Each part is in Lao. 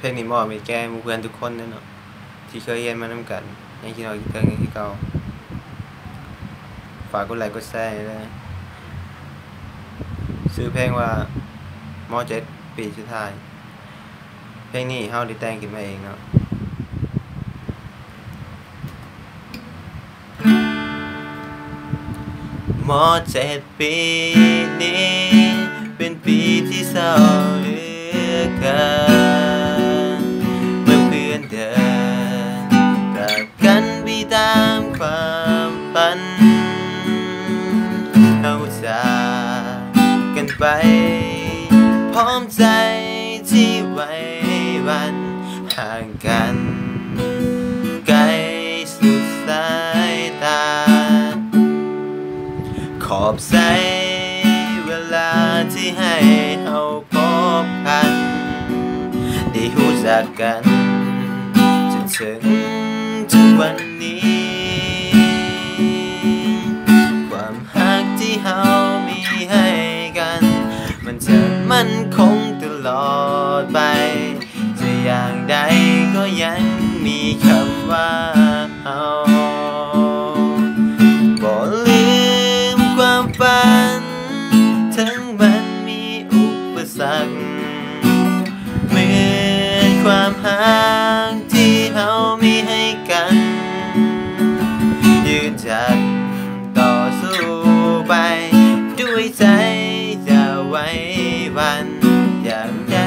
ເພງນີ້ມອບໃຫ້ແກ່ໝູ່ເພື່ອນທຸກຄົນເດີເນາະ ທີ່ເຄີຍຮຽນມານຳກັນ ຍັງຄິດຮອດຄິດເຖິງຄືເກົ່າ. ຝາກກົດໄລກົດແຊໃຫ້ເດີ. ຊື່ເພງວ່າ ມໍເຈັດ ປີສຸດທ້າຍ. ເພງນີ້ເຮົາໄດ້ແຕ່ງຂຶ້ນມາເອງເນາະ. ມໍເຈັດປີນີ້ເປັນປີທີ່ເສົ້າເຫຼືອເກີນ ເມື່ອເພື່ອນເດີນຈາກກັນໄປຕາມຄວາມຝັນ ເຮົາຈາກກັນໄປພ້ອມໃຈທີ່ໄຫວຫວັ່ນ ຫ່າງກັນໄກສຸດສາຍຕາ. ຂອບໃຈເວລາທີ່ໃຫ້ເຮົາພົບກັນ ໄດ້ຮູ້ຈັກກັນຈົນເຖິງທຸກວັນນີ້. ຄວາມຮັກທີ່ເຮົາມີໃຫ້ກັນ ມັນຈະໝັ້ນຄົງຕະຫຼອດໄປ. ຈະຢ່າງໃດກໍຍັງມີຄຳວ່າເຮົາ ບໍ່ລືມຄວາມຝັນ ເຖິງມັນມີອຸປະສັກ ເໝືອນຄວາມຮັກທີ່ເຮົາມີໃຫ້ກັນ ຢືນຢັນຕໍ່ສູ້ໄປດ້ວຍໃຈຢ່າໄຫວຫວັ່ນ ຢ່າງໃດ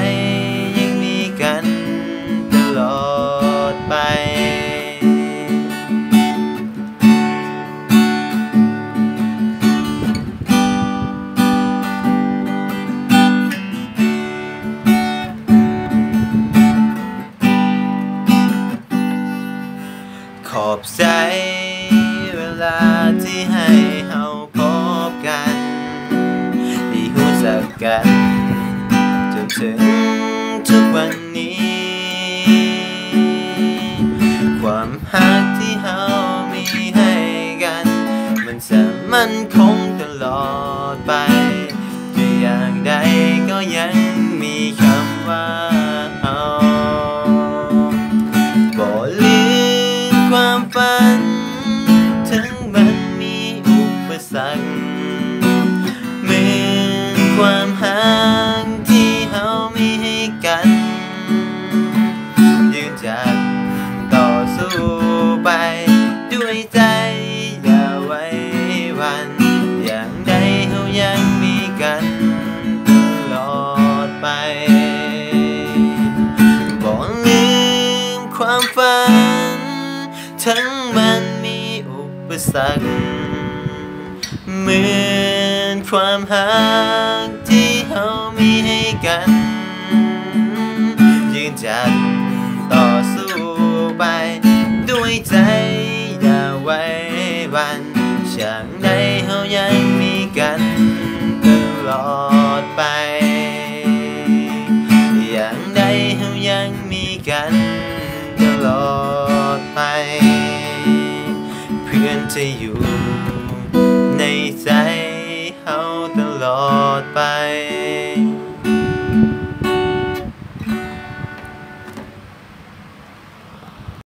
ຍັງມີກັນຕະຫຼອດໄປ. ຂອບໃຈເວລາທີ່ໃຫ້ເຮົາພົບກັນ ໄດ້ຮູ້ຈັກກັນຈົນເຖິງທຸກວັນນີ້. ຄວາມຮັກທີ່ເຮົາມີໃຫ້ກັນ ມັນຈະໝັ້ນຄົງຕະຫຼອດໄປ. ຈະຢ່າງໃດກໍຍັງມີຄຳວ່າເຮົາ ບໍ່ລືມຄວາມຝັນ ເຖິງມັນມີອຸປະສັກ ເໝືອນຄວາມຮັກທີ່ເຮົາມີໃຫ້ກັນ ຢືນຢັນຕໍ່ສູ້ໄປດ້ວຍໃຈຢ່າໄຫວຫວັ່ນ ຢ່າງໃດເຮົາຍັງມີກັນຕະຫຼອດໄປ. ບໍ່ລືມຄວາມຝັນ ເຖິງມັນມີອຸປະສັກ ເໝືອນຄວາມຮັກທີ່ເຮົາມີໃຫ້ກັນ ຢືນຢັນຕໍ່ສູ້ໄປດ້ວຍໃຈຢ່າໄຫວຫວັ່ນ ຢ່າງໃດເຮົາຍັງມີກັນຕະຫຼອດໄປ ຢ່າງໃດເຮົາຍັງມີກັນຕະຫຼອດໄປ. ເພື່ອນຈະຢູ່